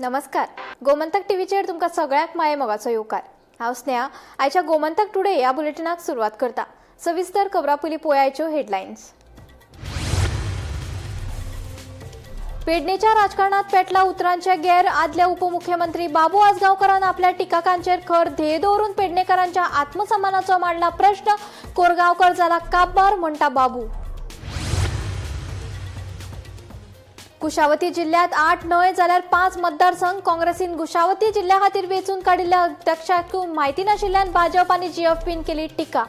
नमस्कार, गोमंतक टीव्हीचेर तुमकां सगळ्यांक माये मोगाचो येवकार. हांव स्नेहा. आयच्या गोमंतक टुडे ह्या बुलेटिनाक सुरवात करता. सविस्तर खबरां पयलीं पळयाच्यो हेडलायन्स. पेडणेच्या राजकारणात पेटला उतरांचे गेर. आदले उपमुख्यमंत्री बाबू आजगांवकरान आपल्या टिकाकांचेर खर ध्येय दवरून पेडणेकरांच्या आत्मसन्मानाचो मांडला प्रश्न. कोरगांवकर जाला काबार म्हणटा बाबू. कुशावती जिल्ह्यात 8 न्हय जाल्यार 5 मतदारसंघ. काँग्रेसीन कुशावती जिल्ह्या खातीर वेंचून काडिल्ल्या अध्यक्षाक म्हायती नाशिल्ल्यान भाजप आनी जीएफपीन केली टिका.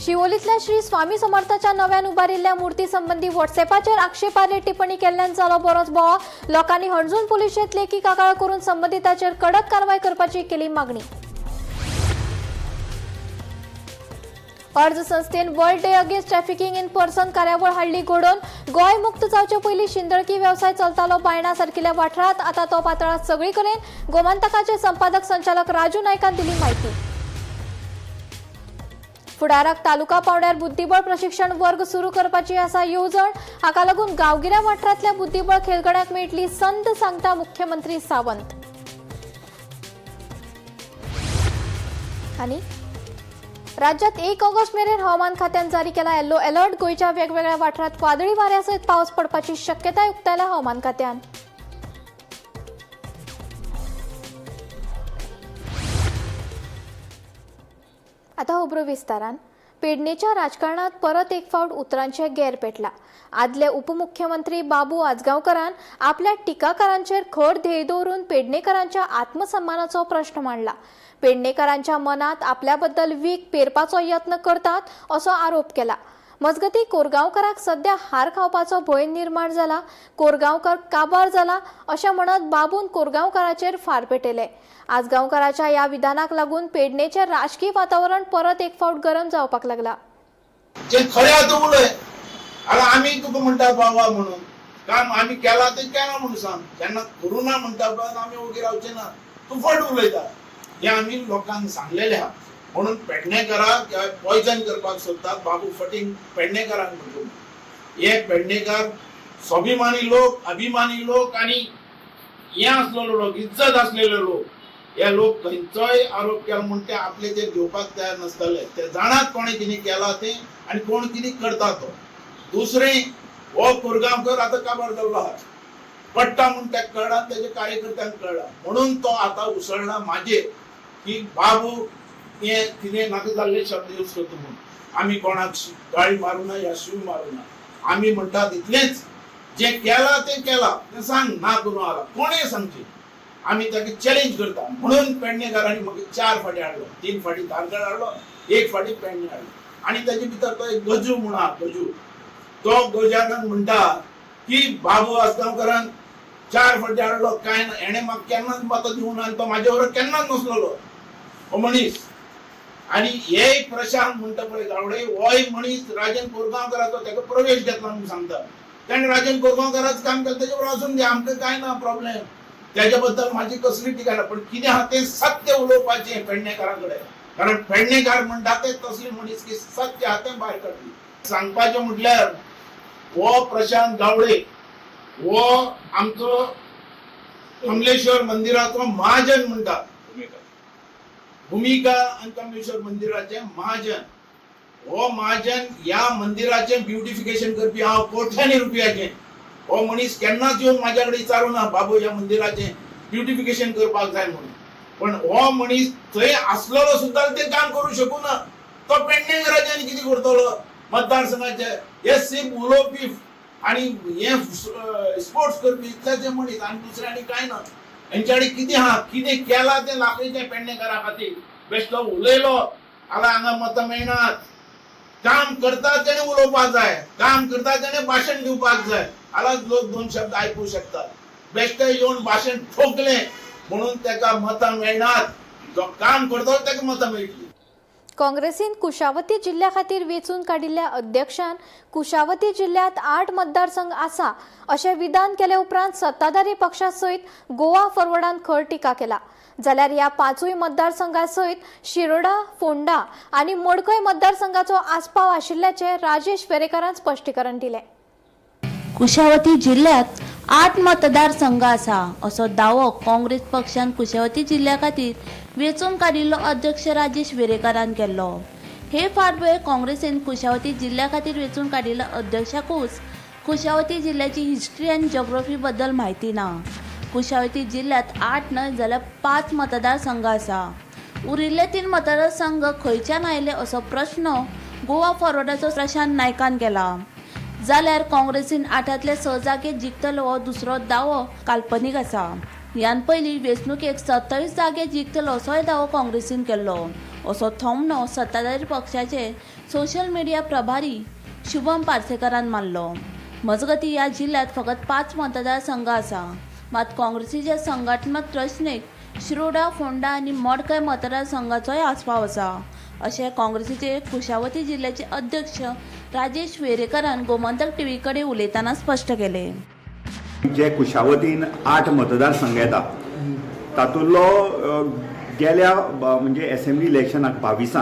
शिवोलींतल्या श्री स्वामी समर्थाच्या नव्यान उबारिल्ल्या मूर्ती संबंधी व्हॉट्सएपाचेर आक्षेपार्ह टिप्पणी केल्ल्यान जालो बरोच बोवाळ. लोकांनी हणजूण पुलिशेंत लेखी कागाळ करून संबंधिताचेर कडक कारवाय करपाची केली मागणी. अर्ज संस्थेन world day against trafficking in person कार्यावळ हाडली घडोवन. गोंय मुक्त जावचे पयलीं शिंदळकी वेवसाय चलतालो बायणा सारकिल्ल्या वाठारांत, आतां तो पातळा सगळी कडेन. गोमंतकाचे संपादक संचालक राजू नायकान दिली म्हायती. फुडाराक तालुका पावंड्यार बुद्धिबळ प्रशिक्षण वर्ग सुरू करपाची आसा येवजण. हाका लागून गांवगिऱ्या वाठारांतल्या बुद्धिबळ खेळगड्यांक मेळटली संद, सांगता मुख्यमंत्री सावंत. आनी राज्यात 1 ऑगस्ट मेरेन हवामान खात्यान जारी केला येल्लो अलर्ट. गोंयच्या वेगवेगळ्या वाठारांत वादळी वाऱ्या सयत पावस पडपाची शक्यताय उक्तायल्या हवामान खात्यान. आता खबरो विस्तारान. पेडणेच्या राजकारणात परत एक फावट उतरांचे गेर पेटला. आदले उपमुख्यमंत्री बाबू आजगांवकरान आपल्या टिकाकारांचेर खर ध्येय दवरून पेडणेकरांच्या आत्मसन्मानाचो प्रश्न मांडला. पेडणेकरांच्या मनात आपल्याबद्दल वीख पेरपाचो यत्न करतात असो आरोप केला. मजगती कोरगांवकराक सध्या हार खावपाचो भंय निर्माण जाला. कोरगांवकर काबार जाला अशें म्हणत बाबून कोरगांवकराचेर फार पेटयले. आजगांवकराच्या ह्या विधानाक लागून पेडणेचें राजकी वातावरण परत एक फावट गरम जावपाक लागला. जे खरें आतां उलय. आतां आमी तुका म्हणटा बाबा म्हणून काम आमी केलां तें केलां म्हणून सांग. जेन्ना करूं ना म्हणटा पळय आमी ओगी रावचे ना. तूं फट उलयता हें आमी लोकांक सांगलेलें आहा. म्हणून पेडणेकराक पॉयजन करपाक सोदतात बाबू फटींग पेडणेकरांक म्हणटलो. हे पेडणेकर स्वाभिमानी लोक, अभिमानी लोक आनी हे आसलेलो लोक, इज्जत आसलेले लोक. हे लोक खंयचोय आरोप केलो म्हूण ते आपले ते घेवपाक तयार नासतले. ते जाणात कोणें कितें केलां तें आनी कोण कितें करता तो. दुसरें, हो कोरगांवकर आतां काबार जाल्लो आहा, पडटा म्हूण ताका कळ्ळा, तेजे कार्यकर्त्यांक कळ्ळा, म्हणून तो आतां उसळना म्हाजेर की बाबू हे कितें नाका जाल्ले शब्द यूज करता म्हणून. आमी कोणाक गाळी मारूं ना या शिव मारूं ना. आमी म्हणटात इतलेंच, जें केलां तें केलां तें सांग, ना करूं आला कोणें सांगचें. आमी ताका चॅलेंज करता. म्हणून पेडणेकारांनी म्हाका 4 फाटी हाडलो, 3 फाटी धारगळ हाडलो, 1 फाटी पेडणे हाडलो. आनी ताजे भितर तो एक गजू म्हूण आहा, गजू, तो गजानन म्हणटा की बाबू आजगांवकरान 4 फाटी हाडलो काय ना, हेणें म्हाका केन्नाच मतां दिवंक ना आनी तो म्हाजे बरोबर केन्नाच नसलेलो हो मनीस. आनी हे प्रशांत म्हणटा पळय गावडे, होय मनीस राजन कोरगांवकराचो ताका प्रवेश घेतला म्हणून सांगता. ताणें राजन कोरगांवकराचें काम केलें, तेजे बरोबर आसून दी, आमकां कांय ना प्रॉब्लेम, तेज्या बद्दल म्हाजी कसली टिका ना. पण कितें आहा तें सत्य उलोवपाचें पेडणेकारां कडेन, कारण पेडणेकार म्हणटा ते तसले मनीस की सत्य आहा तें भायर काडली. सांगपाचें म्हटल्यार हो प्रशांत गावडे हो आमचो कमलेश्वर मंदिराचो महाजन म्हणटा, भुमिका आनी कमलेश्वर मंदिराचे महाजन. हो महाजन ह्या मंदिराचें ब्युटिफिकेशन करपी हांव कोट्यांनी रुपयाचें. हो मनीस केन्नाच येवन म्हाज्या कडेन विचारूं ना बाबू ह्या मंदिराचें ब्युटिफिकेशन करपाक जाय म्हणून. पण हो मनीस थंय आसलेलो सुद्दां तें काम करूं शकूं ना. तो पेडणेकराचें आनी कितें करतलो मतदारसंघाचे. हे सिर्फ उलोवपी आनी हे स्पोर्ट्स करपी इतल्याचे मनीस आनी दुसरें आनी कांय ना. हेंच्या कडेन कितें आहा, कितें केलां तें दाखयचें पेडणेकरा खातीर. बेश्टो उलयलो आतां हांगा मतां मेळनात. काम करता तेणें उलोवपाक जाय, काम करता तेणें भाशण दिवपाक जाय, आतां लोक 2 शब्द आयकूं शकतात. बेश्टे येवन भाशण ठोकलें म्हणून ताका मतां मेळनात. जो काम करतलो ताका मतां मेळटली. काँग्रेसीन कुशावती जिल्ल्या खातीर वेंचून काडिल्ल्या अध्यक्षान कुशावती जिल्ल्यांत 8 मतदारसंघ आसा अशें विधान केले उपरांत सत्ताधारी पक्षा सयत गोवा फॉरवर्डान खर टिका केला. जाल्यार ह्या 5 मतदारसंघा सयत शिरोडा, फोंडा आनी मडकय मतदारसंघाचो आस्पाव आशिल्ल्याचें राजेश वेरेंकारान स्पश्टीकरण दिलें. कुशावती जिल्ल्यांत 8 मतदारसंघ आसा असो दावो काँग्रेस पक्षान कुशावती जिल्ल्या खातीर वेंचून काडिल्लो अध्यक्ष राजेश वेरेंकारान केल्लो. हे फाटभुंयेर काँग्रेसीन कुशावती जिल्ल्या खातीर वेंचून काडिल्ल्या अध्यक्षाकूच कुशावती जिल्ल्याची हिस्ट्री आनी जिओग्राफी बद्दल म्हायती ना. कुशावती जिल्ल्यांत 8 न्हय जाल्यार 5 मतदारसंघ आसा. उरिल्ले 3 मतदारसंघ खंयच्यान आयले असो प्रश्न गोवा फॉरवर्डाचो प्रशांत नायकान केला. जाल्यार काँग्रेसीन 8तले 6 जागे जिखतलो हो दुसरो दावो काल्पनीक आसा. ह्यान पयलीं वेंचणुकेक 27 जागे जिखतलो असोय दावो काँग्रेसीन केल्लो असो थोमणो सत्ताधारी पक्षाचे सोशल मिडिया प्रभारी शुभम पार्सेकारान मारलो. मजगतीं ह्या जिल्ल्यांत फकत 5 मतदारसंघ आसा. मात काँग्रेसीच्या संघटनात्मक रचनेक शिरोडा, फोंडा आनी मडकय मतदारसंघाचोय आस्पाव आसा अशें काँग्रेसीचे कुशावती जिल्ल्याचे अध्यक्ष राजेश वेरेंकारान गोमंतक टीव्ही कडेन उलयतना स्पश्ट केलें. जे कुशावतीन 8 मतदारसंघ येता तातूंतलो गेल्या म्हणजे एसेंब्ली इलेक्शनाक 22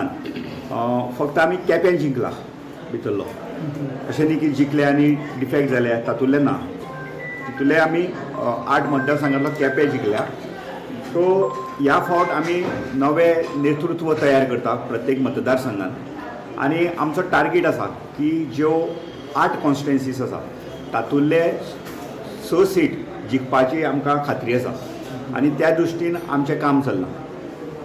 फक्त आमी केप्यान जिंकला भितरलो. अशें न्ही की जिखले आनी डिफेक्ट जाले तातूंतले ना. तितूंतले आमी 8 मतदारसंघांतलो केपें जिखल्या. सो ह्या फावट आमी नवें नेतृत्व तयार करता प्रत्येक मतदारसंघान आनी आमचो टार्गेट आसा की ज्यो 8 कॉन्स्टिट्युएन्सीस आसा तातूंतले 6 सीट जिखपाची आमकां खात्री आसा आनी त्या दृश्टीन आमचें काम चल्लां.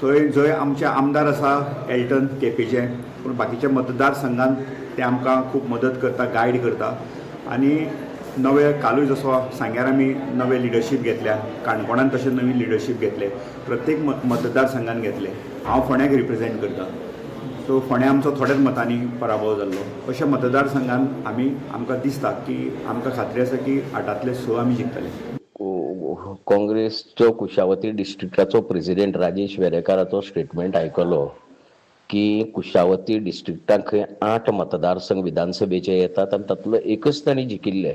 थंय जंय आमचे आमदार आसा एल्टन केपेचे, पूण बाकीच्या मतदारसंघान ते आमकां खूब मदत करता, गायड करता. आनी नवे कालूय जसो सांग्यार आमी नवे लिडरशीप घेतल्या, काणकोणान तशें नवी लिडरशीप घेतले, प्रत्येक मतदारसंघान घेतले. हांव फोंड्याक रिप्रेजेंट करता, सो फोंड्या आमचो थोड्याच मतांनी पराभव जाल्लो. अशा मतदारसंघान आमी आमकां दिसता की आमकां खात्री आसा की 8तले 6 आमी जिखतले. काँग्रेसचो कुशावती डिस्ट्रिक्टाचो प्रेसिडेंट राजेश वेरेंकाराचो स्टेटमेंट आयकलो की कुशावती डिस्ट्रिक्टाक खंय 8 मतदारसंघ विधानसभेचे येतात आनी तातूंतलो एकच तांणी जिखिल्ले.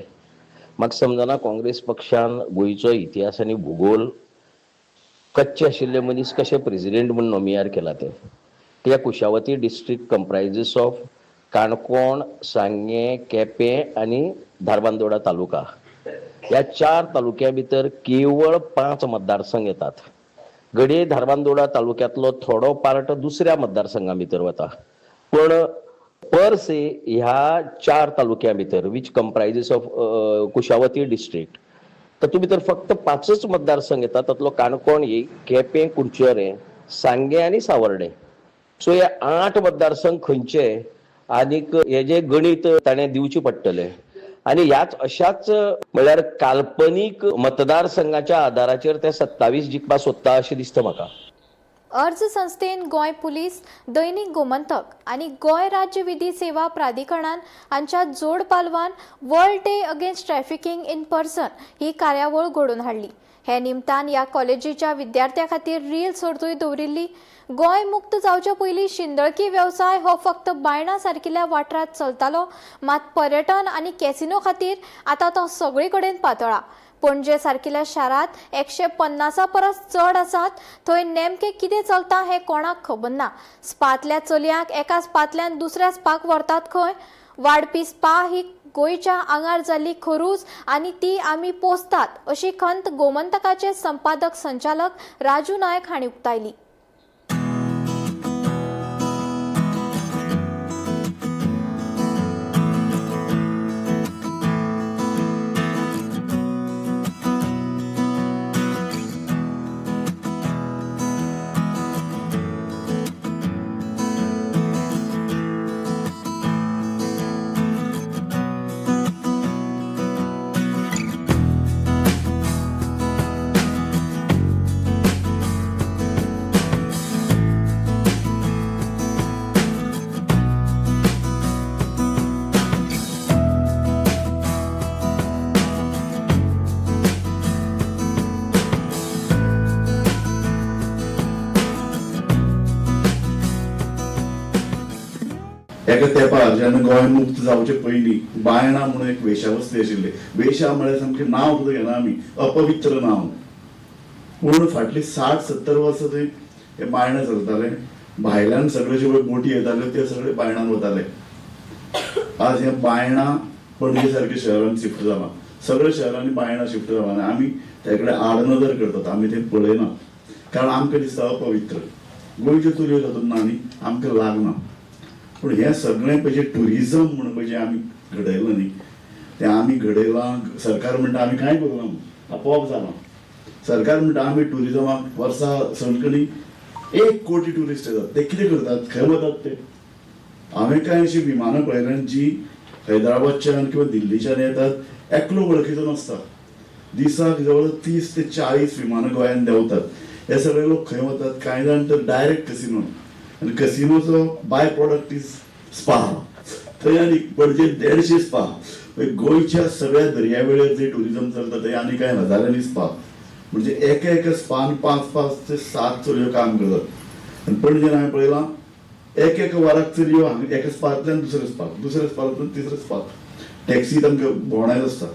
म्हाका समजना काँग्रेस पक्षान गोंयचो इतिहास आनी भुगोल कच्चे आशिल्ले मनीस कशे प्रेसिडेंट म्हूण नोमियार केला ते. त्या Kushavati district comprises of Canacona, Sanguem, Quepem आनी धारबांदोडा तालुका. ह्या 4 तालुक्या भितर केवळ 5 मतदारसंघ येतात. घडये धारबांदोडा तालुक्यांतलो थोडो पार्ट दुसऱ्या मतदारसंघा भितर वता, पण पर से ह्या 4 तालुक्या भितर which comprises of Kushavati district तातूंत भितर फक्त 5 मतदारसंघ येतात. तातूंतलो काणकोण एक, केपें, कुडचडें, सांगें आनी सावर्डें. सो हे 8 मतदारसंघ खंयचे आनीक हे जे गणीत ताणें दिवचें पडटलें. आनी ह्याच अशाच म्हणल्यार काल्पनीक मतदारसंघाच्या आदाराचेर ते 27 जिखपा सोदता अशें दिसता म्हाका. अर्ज संस्थेन गोंय पुलीस, दैनिक गोमंतक आनी गोंय राज्य विधी सेवा प्राधिकरणान हांच्या जोड पालवान world day against trafficking in person ही कार्यावळ घडोवन हाडली. हे निमतान ह्या कॉलेजीच्या विद्यार्थ्यां खातीर रील सर्तूय दवरिल्ली. गोंय मुक्त जावचे पयलीं शिंदळकी वेवसाय हो फक्त बायणा सारकिल्ल्या वाठारांत चलतालो, मात पर्यटन आनी कॅसिनो खातीर आतां तो सगळे कडेन पातळा. पणजे सारकिल्ल्या शारांत 150 परस चड आसात. थंय नेमकें कितें चलता हें कोणाक खबर ना. स्पांतल्या चलयांक एका स्पांतल्यान दुसऱ्या स्पाक व्हरतात खंय. वाडपी स्पा ही गोंयच्या आंगार जाल्ली खरूज आनी ती आमी पोसतात अशी खंत गोमंतकाचे संपादक संचालक राजू नायक हांणी उक्तायली. एका तेंपार जेन्ना गोंय मुक्त जावचे पयलीं बायणा म्हणून एक वेशावस्ती आशिल्ली. वेशा म्हळ्यार सामकें नांव सुद्दां घेना आमी, अपवित्र नांव. पूण फाटलीं 60-70 वर्सां थंय हे बायणां चलताले. भायल्यान सगळे जे पळय बोटी येताल्यो ते सगळे बायणान वताले. आज हे बायणां पणजे सारक्या शहरान शिफ्ट जालां. सगळ्या शहरांनी बायणां शिफ्ट जालां आनी आमी त्या कडेन आडनदर करतात, आमी तें पळयना, कारण आमकां दिसता अपवित्र. गोंयच्यो चलयो तातूंत ना न्ही, आमकां लागना. पूण हें सगळें पळय जें ट्युरिजम म्हणून पळय जें आमी घडयलां न्ही, तें आमी घडयलां. सरकार म्हणटा आमी कांय करूं ना म्हूण, आपोआप जालां. सरकार म्हणटा आमी ट्युरिजमाक वर्सा सणकणी 1 कोटी ट्युरिस्ट येतात. ते कितें करतात, खंय वतात ते? हांवें कांय अशीं विमानां पळयल्यात जी हैदराबादच्यान किंवा दिल्लीच्यान येतात, एकलो वळखीचो नासता. दिसाक जवळ 30 ते 40 विमानां गोंयांत देंवतात. हे सगळे लोक खंय वतात? कांय जाण तर डायरेक्ट कसिनो, आनी कसिनोचो बाय प्रोडक्ट is spa. थंय आनी पणजे 150 स्पा. गोंयच्या सगळ्या दर्यावेळेर जे ट्युरिजम चलता थंय आनी कांय हजारांनी स्पा. म्हणजे एका एका स्पान 5-5 ते 7 चलयो काम करतात. आनी पणजेन हांवें पळयलां एक एका वराक चलयो हांगा एका स्पांतल्यान दुसऱ्या स्पाक, दुसऱ्या स्पांतल्यान तिसऱ्या स्पाक, टॅक्सी तांकां भोंवडायत आसता.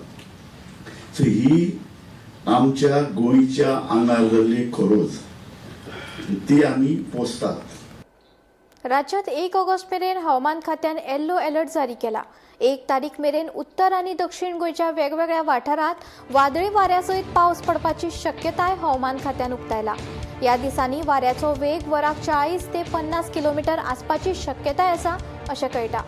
सो ही आमच्या गोंयच्या आंगार जाल्ली खोरोज, ती आमी पोसतात. राज्यात 1 ऑगस्ट मेरेन हवामान खात्यान येल्लो अलर्ट जारी केला. 1 तारीख मेरेन उत्तर आनी दक्षिण गोंयच्या वेगवेगळ्या वाठारांत वादळी वाऱ्या सयत पावस पडपाची शक्यताय हवामान खात्यान उक्तायला. ह्या दिसांनी वाऱ्याचो वेग वराक 40 ते 50 किलोमिटर आसपाची शक्यताय आसा अशें कळटा.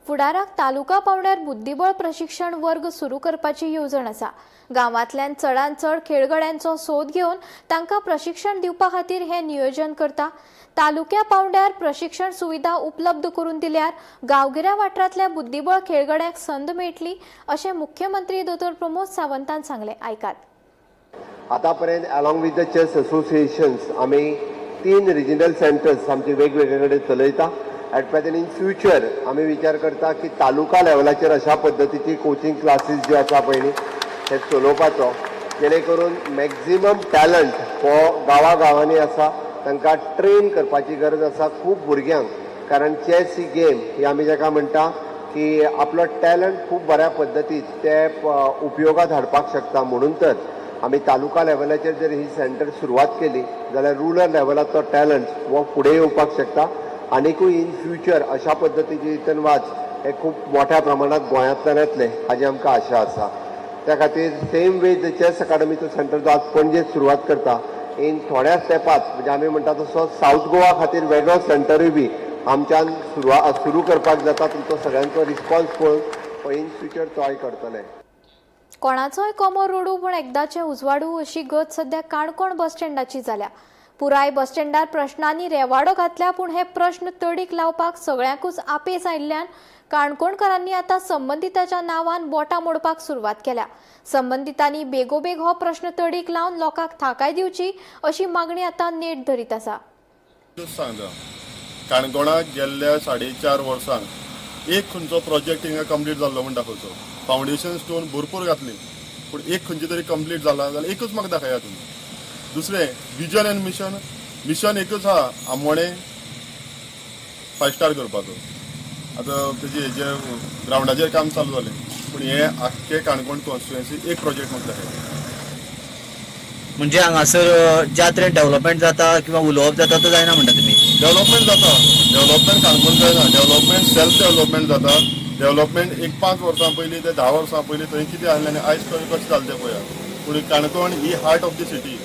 फुडाराक तालुका पावंड्यार बुद्धिबळ प्रशिक्षण वर्ग सुरू करपाची येवजण आसा. गांवांतल्यान चडांत चड खेळगड्यांचो सोद घेवन तांकां प्रशिक्षण दिवपा खातीर हें नियोजन करता. तालुक्या पावंड्यार प्रशिक्षण सुविधा उपलब्ध करून दिल्यार गांवगिऱ्या वाठारांतल्या बुद्धिबळ खेळगड्यांक संद मेळटली अशें मुख्यमंत्री दोतोर प्रमोद सावंतान सांगलें. आयकात. आतापर्यंत along with the chess associations आमी 3 रिजनल सेंटर्स आमचे वेगवेगळे कडेन चलयता. एट प्रेझेंट इन फ्युचर आमी विचार करता की तालुका लेवलाचेर अशा पद्दतीची कोचिंग क्लासीस ज्यो आसा पळय न्ही ते चलोवपाचो, जेणे करून मॅक्झिमम टॅलंट हो गांवागांवांनी आसा तांकां ट्रेन करपाची गरज आसा खूब भुरग्यांक. कारण चॅस ही गेम ही आमी जाका म्हणटा की आपलो टॅलंट खूब बऱ्या पद्दतीन ते उपयोगात हाडपाक शकता. म्हणून तर आमी तालुका लेवलाचेर जर ही सेंटर सुरवात केली जाल्यार रुरल लेवलाचो टॅलंट हो फुडें येवपाक शकता. आनिकूय इन फ्युचर अशा पद्दतीची रिटर्न वाच हे खूब मोठ्या प्रमाणात गोंयांतल्यान येतले हाजी आमकां आशा आसा. त्या खातीर सेम वे the chess अकाडमीचो सेंटर जो आज पणजेत सुरवात करता इन थोड्या स्टेपात, म्हणजे आमी म्हणटा तसो सावथ गोवा खातीर वेगळो सेंटरूय बी आमच्यान सुरू करपाक जाता. तुमचो सगळ्यांचो रिस्पॉन्स पळोवन इन फ्युचर तोय करतले. कोणाचोय कोमो रोडू पूण एकदाचें उजवाडू अशी गत सध्या काणकोण बस स्टँडाची जाल्या. पुराय बस स्टँडार प्रश्नांनी रेवाडो घातल्या, पूण हे प्रश्न तडीक लावपाक सगळ्यांकूच अपेस आयिल्ल्यान काणकोणकारांनी आतां संबंदिताच्या नांवान बोटां मोडपाक सुरवात केल्या. संबंदितांनी बेगोबेग हो प्रश्न तडीक लावन लोकांक थाकाय दिवची अशी मागणी आतां नेट धरीत आसा. सांगता, काणकोणाक गेल्ल्या 4.5 वर्सांक एक खंयचो प्रोजेक्ट हिंगा कंप्लीट जाल्लो म्हूण दाखोवचो. फावंडेशन स्टोन भरपूर घातली पूण एक खंयचे तरी कंप्लीट जाला जाल्यार एकूच म्हाका दाखया तुमी. दुसरें विजन एन्ड मिशन, मिशन एकूच आहा, आमोणें 5 स्टार करपाचो. आतां तेजे हेजे ग्रावंडाचेर काम चालू जालें पूण हे आख्खे काणकोण कॉन्स्टिट्युएन्सी एक प्रोजेक्ट म्हाका दाखया. म्हणजे हांगासर ज्या तरेन डेव्हलपमेंट जाता किंवा उलोवप जाता तो जायना म्हणटा तुमी? डेव्हलपमेंट जाता, डेव्हलपमेंट काणकोण जायना, डेव्हलपमेंट सेल्फ डेव्हलपमेंट जाता. डेव्हलपमेंट एक 5 वर्सां पयलीं ते 10 वर्सां पयलीं थंय कितें आसलें आनी आयज कशें जालें तें पळया. पूण काणकोण ही हार्ट ऑफ the city.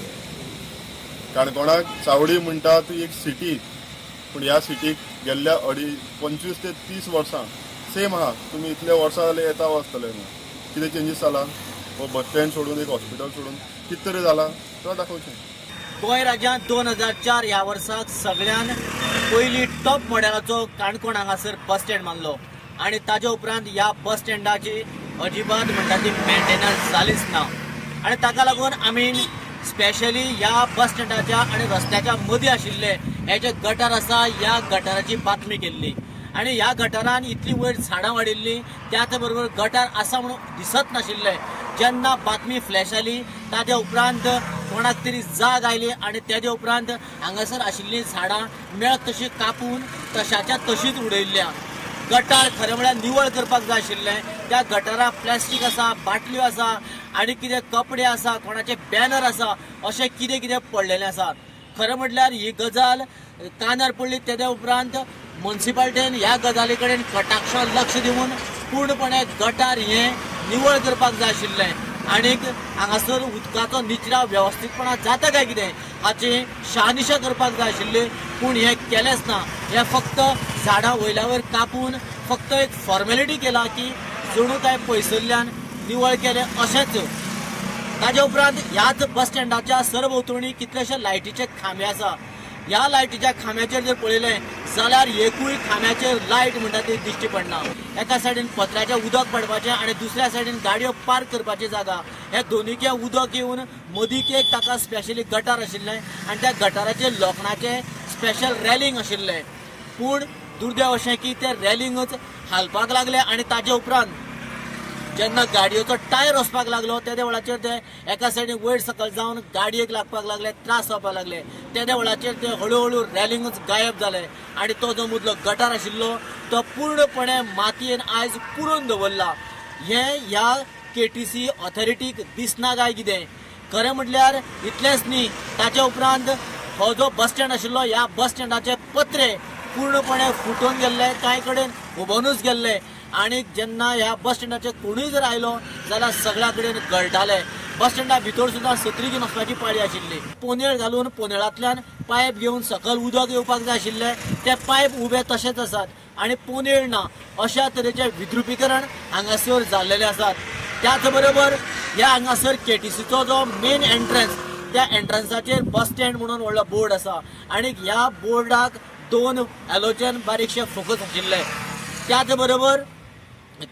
काणकोणाक चावडी म्हणटा ती एक सिटी, पूण ह्या सिटीक गेल्ल्या 25 ते 30 वर्सां सेम आहा. तुमी इतले वर्सां जाल्यार येता आसतले न्हू, कितें चेंजीस जाला? हो बस स्टँड सोडून एक हॉस्पिटल सोडून कितें तरी जाला तो दाखोवचें. गोंय राज्यांत 2004 ह्या वर्साक सगळ्यान पयली टॉप मॉडेलाचो काणकोण हांगासर बस स्टँड बांदलो आनी ताजे उपरांत ह्या बस स्टँडाची अजिबात म्हणटा ती मेंटेनन्स जालीच ना आनी ताका लागून आमी स्पेशली ह्या बस स्टँडाच्या आनी रस्त्याच्या मदीं आशिल्ले हे जे गटर आसा ह्या गटाराची बातमी केल्ली आनी ह्या गटारान इतली वयर झाडां वाडिल्ली, त्याच बरोबर गटार आसा म्हणून दिसत नाशिल्लें. जेन्ना बातमी फ्लॅश आली ताज्या उपरांत कोणाक तरी जाग आयली आनी तेज्या उपरांत हांगासर आशिल्लीं झाडां मेळत तशी कापून तशाच्या तशीच उडयल्ल्या. गटार खरें म्हळ्यार निवळ करपाक जाय आशिल्लें. त्या गटाराक प्लास्टीक आसा, बाटल्यो आसा आनी कितें कपडे आसा, कोणाचे बॅनर आसा, अशें कितें कितें पडलेलें आसा. खरें म्हटल्यार ही गजाल कानार पडली तेज्या उपरांत मुन्सिपाल्टीन ह्या गजाली कडेन कटाक्षान लक्ष दिवन पूर्णपणे गटार हें निवळ करपाक जाय आशिल्लें आनीक हांगासर उदकाचो निचराव वेवस्थीतपणान जाता काय कितें हाची शहानिशा करपाक जाय आशिल्ली, पूण हें केलेंच ना. हें फक्त झाडां वयल्या वयर कापून फक्त एक फॉर्मेलिटी केला की जणू काय पयसुल्ल्यान निवळ केलें अशेंच. ताज्या उपरांत ह्याच बस स्टँडाच्या सरभोंवतणी कितलेशे लायटीचे खांबे आसा. ह्या लायटीच्या खांब्याचेर जर पळयलें जाल्यार एकूय खांब्याचेर लायट म्हणटा ती दिश्टी पडना. एका सायडीन पत्र्याचें उदक पडपाचें आनी दुसऱ्या सायडीन गाडयो पार्क करपाची जागा. हे दोनीके उदक येवन मदीक एक ताका स्पेशली गटार आशिल्लें आनी त्या गटाराचेर लोखणाचें स्पेशल रॅलिंग आशिल्लें, पूण दुर्दैव अशें की तें रॅलिंगच हालपाक लागलें आनी ताजे उपरांत जेन्ना गाडयेचो टायर वचपाक लागलो तेद्या वेळाचेर ते एका सायडीन वयर सकयल जावन गाडयेक लागपाक लागले, त्रास जावपाक लागले. तेद्या वेळाचेर ते हळुहळू रॅलिंगूच गायब जाले आनी तो जो मदलो गटार आशिल्लो तो पूर्णपणे मातयेन आयज पुरोवन दवरला. हें ह्या केटीसी ऑथॉरिटीक दिसना काय कितें? खरें म्हटल्यार इतलेंच न्ही, ताच्या उपरांत हो जो बस स्टँड आशिल्लो ह्या बस स्टँडाचे पत्रे पूर्णपणे फुटून गेल्ले, कांय कडेन उबोनूच गेल्ले आनी जेन्ना ह्या बस स्टँडाचेर कोणूय जर आयलो जाल्यार सगळ्या कडेन गळटाले. बस स्टँडा भितर सुद्दां सत्री घेवन वचपाची पाळी आशिल्ली. पोनेळ घालून पोनेळांतल्यान पायप घेवन सकयल उदक येवपाक जाय आशिल्लें, ते पायप उबे तशेच आसात आनी पोनेळ ना. अशा तरेचें विद्रुपीकरण हांगासर जाल्लेलें आसात. त्याच बरोबर ह्या हांगासर केटीसीचो जो मेन एंट्रन्स, त्या एंट्रन्साचेर बस स्टँड म्हणून व्हडलो बोर्ड आसा आनी ह्या बोर्डाक 2 हॅलोजन बारीकशे फोकस आशिल्ले. त्याच बरोबर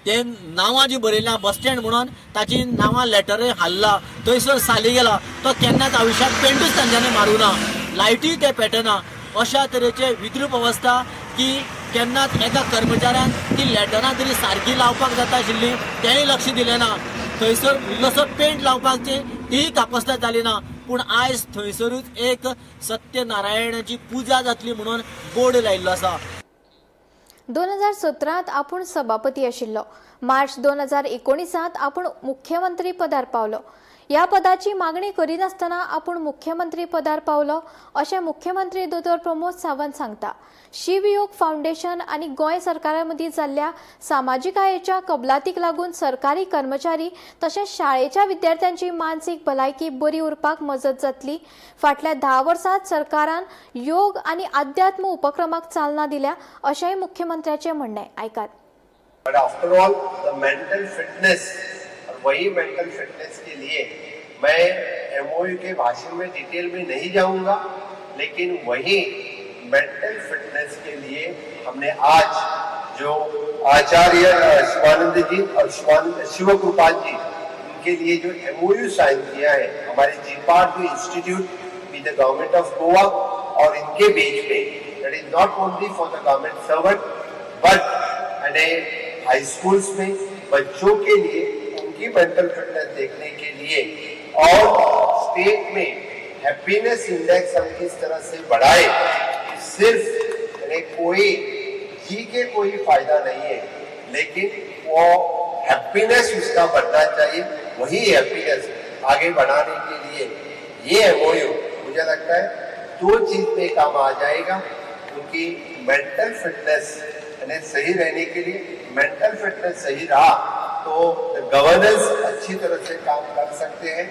ते नांवां जी बरयल्या बस स्टँड म्हणून ताची नांवां लेटरय हाल्ला, थंयसर साली गेला, तो केन्नाच आयुश्यांत पेंटूच तांच्यांनी मारूं ना, लायटीय ते पेटना. अशा तरेचे विद्रूप अवस्था की केन्नाच एका कर्मचाऱ्यान ती लेटरां तरी सारकी लावपाक जाता आशिल्ली तेंय लक्ष दिलें ना. थंयसर इल्लोसो पेंट लावपाची तीय कापस्ताद जाली ना, पूण आयज थंयसरूच एक सत्यनारायणाची पुजा जातली म्हणून बोर्ड लायिल्लो आसा. 2017 आपूण सभापती आशिल्लो. मार्च 2019 आपूण मुख्यमंत्री पदार पावलो. ह्या पदाची मागणी करिनासतना आपूण मुख्यमंत्री पदार पावलो अशें मुख्यमंत्री दोतोर प्रमोद सावंत सांगता. शिवयोग फावंडेशन आनी गोंय सरकारा मदीं जाल्ल्या सामाजिकायेच्या कबलातीक लागून सरकारी कर्मचारी तशेंच शाळेच्या विद्यार्थ्यांची मानसीक भलायकी बरी उरपाक मजत जातली. फाटल्या 10 वर्सांत सरकारान योग आनी अध्यात्म उपक्रमाक चालना दिल्या अशेंय मुख्यमंत्र्याचें म्हणणें. आयकात. But after all, the mental fitness, और वही मेंटल फिटनेस के लिए मैं एमओयू के भाषण में डिटेल में नहीं जाऊंगा, लेकिन वही मेंटल फिटनेस के लिए हमने आज जो आचार्य शिवानंद जी और शिव कृपाल जी, उनके लिए जो एमओयू साइन किया है, हमारे जीपार्ट जो institute with the government of Goa और इनके बीच में, that is not only for the government servant but यानी हाई स्कूल्स में बच्चों के लिए उनकी मेंटल फिटनेस देखने के लिए और स्टेट में हैप्पीनेस इंडेक्स हम किस तरह से बढ़ाए, सिर्फ यानी कोई जी के कोई फायदा नहीं है, लेकिन वो हैप्पीनेस उसका बढ़ना चाहिए. वही हैप्पीनेस आगे बढ़ाने के लिए ये एमओयू मुझे लगता है 2 चीज में काम आ जाएगा. क्योंकि मेंटल फिटनेस यानी सही रहने के लिए, मेंटल फिटनेस सही रहा तो गवर्नेंस अच्छी तरह से काम कर सकते हैं,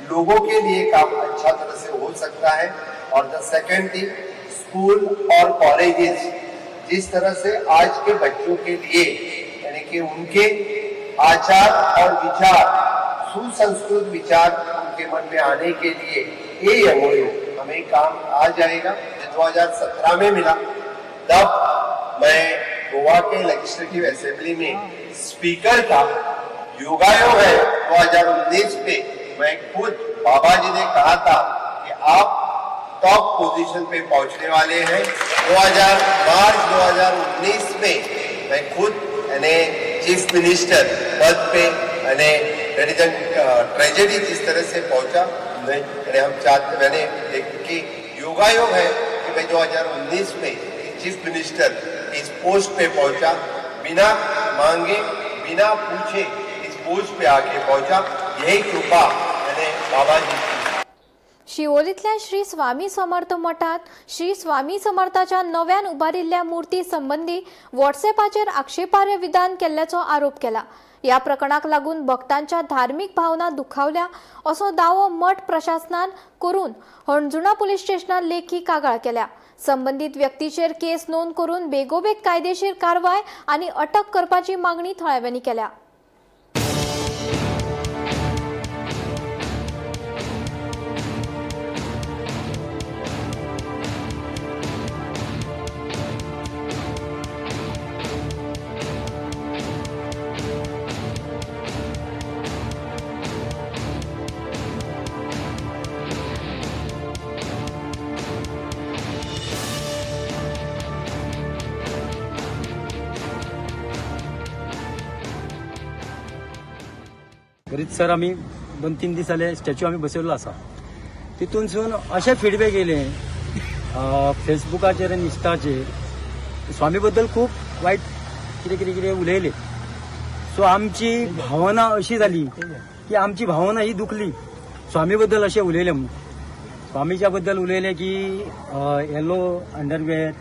लोगों के लिए काम अच्छा तरह से हो सकता है. और the second thing, school Aur colleges जिस तरह से आज के बच्चों के लिए यानी कि उनके आचार और विचार, सुसंस्कृत विचार उनके मन में आने के लिए ये एमओयू हमें काम आ जाएगा. 2017 में मिला, तब मैं गोवा के लेजिस्लेटिव असेंबली में स्पीकर था. योगायोग है 2019 में मैं खुद बाबा जी ने कहा था कि आप टॉप पोजीशन पे पहुंचने वाले हैं। 2000 मार्च 2019 में मैं खुद यानी चीफ मिनिस्टर पद पे यानी ट्रेजेडी जिस तरह से पहुंचा नहीं, यानी हम चाहते मैंने एक कि योगायोग है कि मैं 2019 में चीफ मिनिस्टर इस पोस्ट पे पहुंचा, बिना मांगे बिना पूछे इस पोस्ट पे आके पहुंचा। यही कृपा मैंने बाबा जी की। शिवोलींतल्या श्री स्वामी समर्थ मठांत श्री स्वामी समर्थाच्या नव्यान उबारिल्ल्या मूर्ती संबंदी व्हॉट्सएपाचेर आक्षेपार्ह विधान केल्ल्याचो आरोप केला। ह्या प्रकरणाक लागून भक्तांच्या धार्मीक भावना दुखावल्या असो दावो मठ प्रशासनान करून हणजुणा पुलीस स्टेशनार लेखी कागाळ केल्या। संबंदीत व्यक्तीचेर केस नोंद करून बेगोबेग कायदेशीर कारवाय आनी अटक करपाची मागणी थळाव्यांनी केल्या। रितसर आमी 2-3 दीस जाले स्टॅच्यू आमी बसयल्लो आसा। तितूनसून अशे फिडबॅक येयले फेसबुकाचेर आनी इन्स्टाचेर स्वामी बद्दल खूब वायट कितें कितें कितें उलयले। सो आमची भावना अशी जाली की आमची भावना ही दुखली स्वामी बद्दल अशें उलयले म्हणून। स्वामीच्या बद्दल उलयले की येलो अंडरवेअर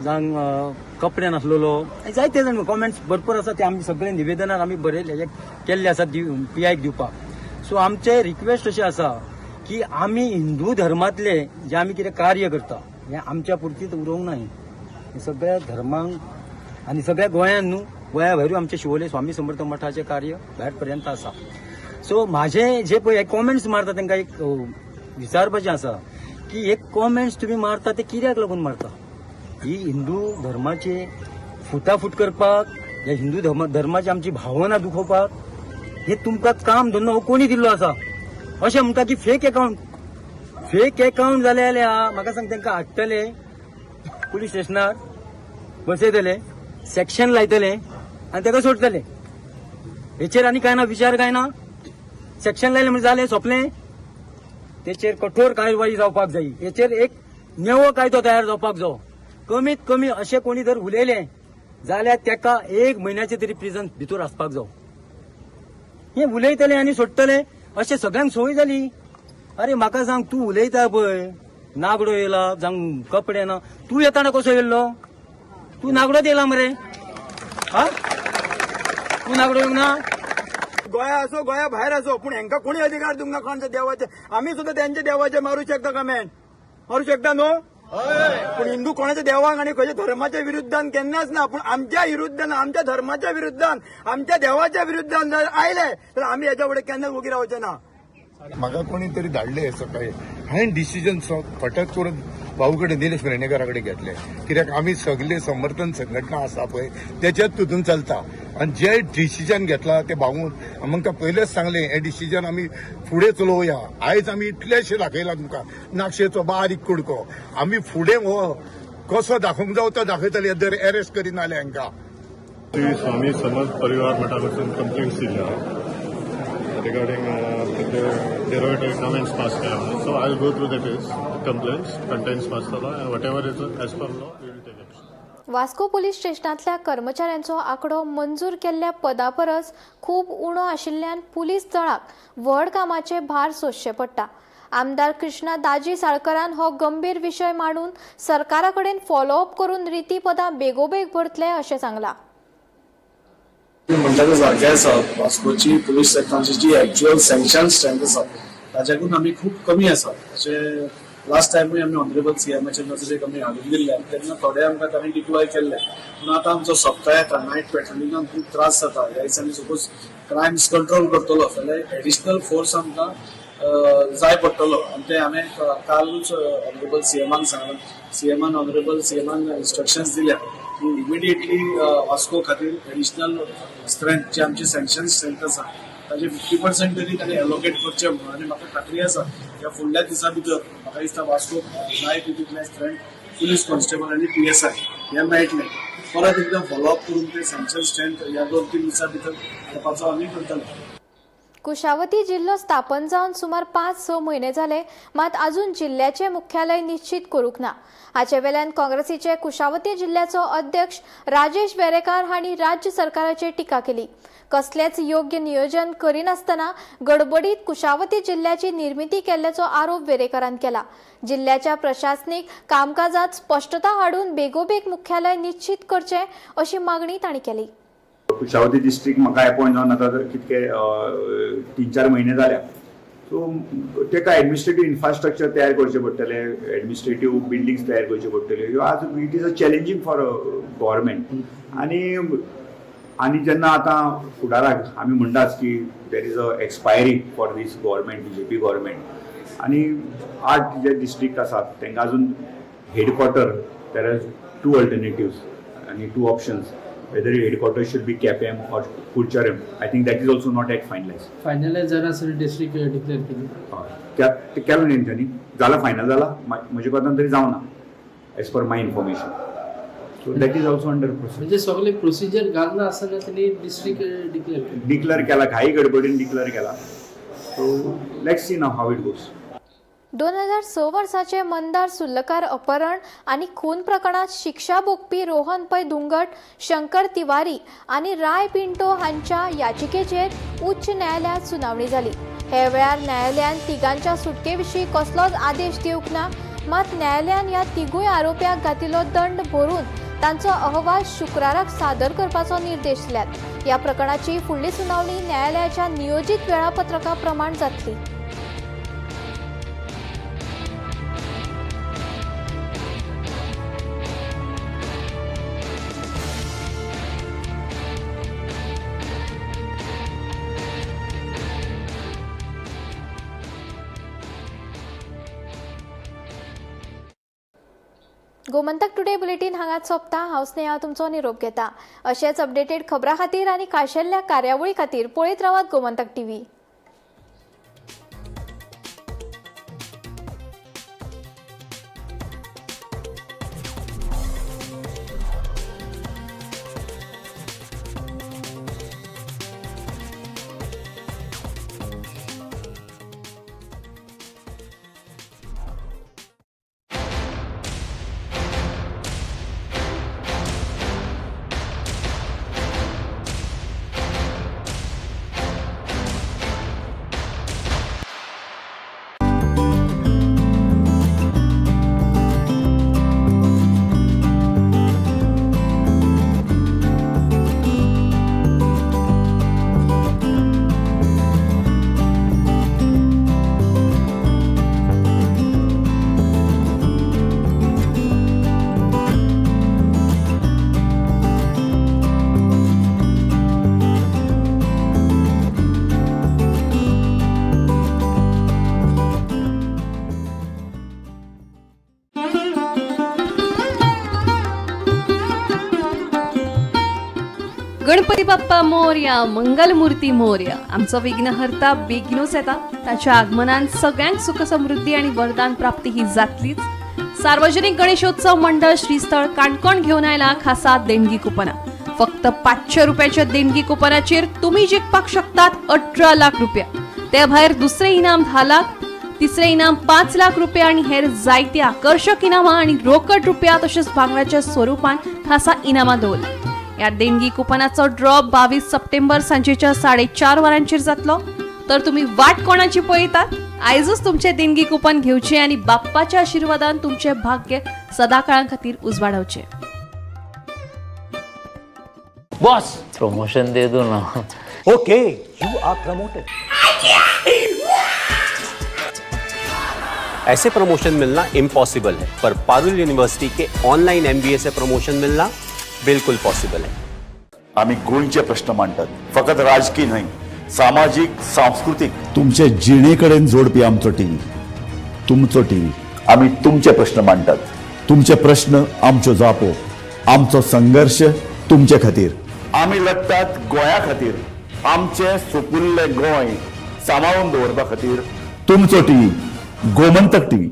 जावं कपडे नासलेलो, जायते जाण कॉमेंट्स भरपूर आसा ते आमी सगळे निवेदनान आमी बरयले केल्ले आसा पी आयक दिवपाक। सो आमचे रिक्वेस्ट अशें आसा की आमी हिंदू धर्मांतले जे आमी कितें कार्य करता हें आमच्या पुरतीच उरोवंक ना, हें सगळ्या धर्मांक आनी सगळ्या गोंयांत न्हू गोंया भायरूय आमचे शिवोले स्वामी समर्थ मठाचें कार्य भायर पर्यंत आसा। सो म्हाजे जे पळय कॉमेंट्स मारता तांकां एक विचारपाचें आसा की हे कॉमेंट्स तुमी मारता ते कित्याक लागून मारता? ही हिंदू धर्माचे फुटाफूट करपाक, ह्या हिंदू धर्माची आमची भावना दुखोवपाक हे तुमकां काम धंदो हो कोणी दिल्लो आसा? अशें म्हणटा की फेक अकाउंट, फेक अकाउंट जाले जाल्यार म्हाका सांग तांकां हाडटले पुलीस स्टेशनार बसयतले, सेक्शन लायतले आनी ताका सोडटले। हेचेर आनी कांय ना विचार, कांय ना। सेक्शन लायलें म्हणजे जालें सोंपलें। तेचेर कठोर कारवाई जावपाक जाय, हेचेर एक नवो कायदो तयार जावपाक जायो। कमीत कमी अशें कोणी जर उलयलें जाल्यार ताका 1 म्हयन्याचे तरी प्रिजन भितर आसपाक जावो। हे उलयतले आनी सोडटले अशें सगळ्यांक संवय जाली। अरे म्हाका सांग, तूं उलयता पळय नागडो येयला जावं कपडे ना, तूं येताना कसो येयल्लो? तूं नागडोच येयला मरे, हा? तूं नागडो येवंक ना? गोंया असो गोंया भायर असो, पूण हेंकां कोणी अधिकार दिवंक ना कोणाच्या देवाचे। आमी सुद्दां तेंच्या देवाचे मारू शकता, कमेंट मारू शकता न्हू? पूण हिंदू कोणाच्या देवाक आनी खंयच्या धर्माच्या विरुद्धान केन्नाच ना, पूण आमच्या विरुद्धान, आमच्या धर्माच्या विरुद्धान, आमच्या देवाच्या विरुद्धान जर आयले तर आमी हेच्या फुडें केन्नाच वोगी रावचे ना। म्हाका कोणी तरी धाडले सकाळी, हांवें डिसिजन फटक करून भाऊ कडेन निलेश वेर्णेकरा कडेन घेतले, कित्याक आमी सगळे समर्थन संघटना आसा पळय तेच्याच तितून चलता आनी जे डिसिजन घेतला ते भाऊन आमकां पयलेच सांगलें हें डिसिजन आमी फुडें चलोवया। आयज आमी इतलेशें दाखयलां तुमकां नाक्षेचो बारीक कुडको, आमी फुडें हो कसो दाखोवंक जावो तो दाखयतले जर एरेस्ट करिना जाल्यार हांकां। श्री स्वामी समर्थ परिवार मठा कडसून कंप्लेंट्स दिल्या regarding derogatory comments pass केला म्हणून। So I will go through that is complaints contents pass जाला and whatever is as per law we will take action. Vasco police स्टेशनांतल्या कर्मचाऱ्यांचो आंकडो मंजूर केल्ल्या पदा परस खूब उणो आशिल्ल्यान पुलीस दळाक व्हड कामाचे भार सोंसचे पडटा। आमदार कृष्णा दाजी साळकरान हो गंभीर विशय मांडून सरकारा कडेन फॉलोअप करून रिती पदां बेगोबेग भरतले अशें सांगलां। म्हणटा ते सारकें आसा, वास्कोची पुलीस स्टेशनाची जी एक्च्युअल सँक्शन स्ट्रेंथ आसा ताच्याकून आमी खूब कमी आसा। अशें लास्ट टायमूय आमी ऑनरेबल सीएमाच्या नजरेक आमी हाडून दिल्ले तेन्ना थोडे आमकां तांणी डिप्लॉय केल्ले, पूण आतां आमचो सप्ता येता नायट पेट्रोलिंगान खूब त्रास जाता। ह्या दिसांनी सपोज क्रायम्स कंट्रोल करतलो जाल्यार एडिशनल फोर्स आमकां जाय पडटलो आनी ते हांवें कालूच ऑनरेबल सीएमान सांगलां। सीएमान ऑनरेबल सीएमान इन्स्ट्रक्शन्स दिल्या की इमिडिएटली वास्को खातीर एडिशनल स्ट्रेंथ जी आमची सँक्शन स्ट्रेंथ आसा ताजे 50% तरी ताणें एलोकेट करचें म्हणून. आनी म्हाका खात्री आसा ह्या फुडल्या दिसां भितर म्हाका दिसता वास्कोक जाय तितले स्ट्रेंथ पुलीस कॉन्स्टेबल आनी PSI हे मेळटले. परत एकदां फॉलोअप करून ते सँक्शन स्ट्रेंथ ह्या 2-3 दिसां भितर हाडपाचो आमी करतले. कुशावती जिल्लो स्थापन जावन सुमार 5-6 म्हयने जाले, मात अजून जिल्ल्याचे मुख्यालय निश्चित करूंक ना. हाचे वेल्यान काँग्रेसीचे कुशावती जिल्ल्याचो अध्यक्ष राजेश वेरेकार हांणी राज्य सरकाराचेर टिका केली. कसलेच योग्य नियोजन करिनासतना गडबडीत कुशावती जिल्ल्याची निर्मिती केल्ल्याचो आरोप वेरेकरान केला. जिल्ल्याच्या प्रशासनीक कामकाजात स्पश्टता हाडून बेगोबेग मुख्यालय निश्चित करचें अशी मागणी तांणी केली. कुशावती डिस्ट्रिक्ट म्हाका अपॉयंट जावन आतां कितके 3-4 म्हयने जाल्या. सो ताका एडमिनिस्ट्रेटीव इन्फ्रास्ट्रक्चर तयार करचें पडटलें, एडमिनिस्ट्रेटीव बिल्डिंग्स तयार करच्यो पडटल्यो. ह्यो आज it is a challenging for government. आनी आनी जेन्ना आतां फुडाराक आमी म्हणटाच की there is a expiry for this government, BJP government, आनी 8 जे डिस्ट्रिक्ट आसात तांकां अजून headquarter there are 2 alternatives आनी 2 options, whether headquarters should be Quepem or Curchorem. I think that is also not yet finalized. Finalize जाला sir district declare केली. ते केलो न्ही तेंच्यांनी, जाला फायनल जाला म्हजे कोतान तरी जावना as per my information. So that is also under process. म्हणजे सगळे प्रोसिजर घालना आसतना त्यांनी डिस्ट्रिक्ट डिक्लेअर केली, डिक्लेअर केला, घाई गडबडीन डिक्लेअर केला. So let's see now how it goes. 2006 वर्साचे मंदार सुर्लकार अपहरण आनी खून प्रकरणात शिक्षा भोगपी रोहन पै धुंगट, शंकर तिवारी आनी राय पिंटो हांच्या याचिकेचेर उच्च न्यायालयांत सुनावणी जाली. हे वेळार न्यायालयान तिगांच्या सुटके विशीं कसलोच आदेश दिवंक ना, मात न्यायालयान ह्या तिगूय आरोप्यांक घातिल्लो दंड भरून तांचो अहवाल शुक्राराक सादर करपाचो निर्देश दिल्यात. ह्या प्रकरणाची फुडली सुनावणी न्यायालयाच्या नियोजीत वेळापत्रका प्रमाण जातली. गोमंतक टुडे बुलेटीन हांगाच सोंपता. हांव स्नेहा तुमचो निरोप घेता. अशेच अपडेटेड खबरां खातीर आनी खाशेल्ल्या कार्यावळी खातीर पळयत रावात गोमंतक टीव्ही. गणपती बाप्पा मोरया, मंगलमूर्ती मोरया. आमचो विघ्नहर्ता बेगीनूच येता. ताच्या आगमनान सगळ्यांक सुख समृद्धी आणि वरदान प्राप्ती ही जातलीच. सार्वजनिक गणेशोत्सव मंडळ श्रीस्थळ काणकोण घेवन आयला खासा देणगी कुपना. फक्त 500 रुपयाच्या देणगी कुपनाचेर तुम्ही जिखपाक शकतात 18 लाख रुपया. ते भायर दुसरे इनाम 10 लाख, तिसरे इनाम 5 लाख रुपया आणि हेर जायती आकर्षक इनामां आणि रोकड रुपया तशेंच भांगराच्या स्वरूपान खासा इनामां दवरला. या देणगी कुपनाचो ड्रॉ 22 सप्टेंबर सांजेच्या 4:30 वरांचेर जातलो. तर तुम्ही वाट कोणाची पळयतात? आयजूच तुमचे देणगी कुपन घेवचे आणि बाप्पाच्या आशीर्वादान तुमचे भाग्य सदाकाळा खातीर उजवाडावचे. बॉस, प्रमोशन दे दो ना. Okay, you are promoted. ऐसे प्रमोशन मिलना इम्पॉसिबल है, पर पारुल यूनिवर्सिटी के ऑनलाइन MBA से प्रमोशन मिलना बिल्कुल पॉसिबल है. आम्ही गोंयचे प्रश्न मांडटात, फकत राजकीय न्हय, सामाजीक, सांस्कृतीक. तुमचे जिणेकडेन जोडपी आमचो टीव्ही, तुमचो टीव्ही. आम्ही तुमचे प्रश्न मांडटात, तुमचे प्रश्न आमच्यो जापो, आमचो संघर्ष तुमचे खातीर. आम्ही लढतात गोंया खातीर. आमचें सुपुल्लें गोंय सांबाळून दवरपा खातीर तुमचो टीव्ही गोमंतक टीव्ही.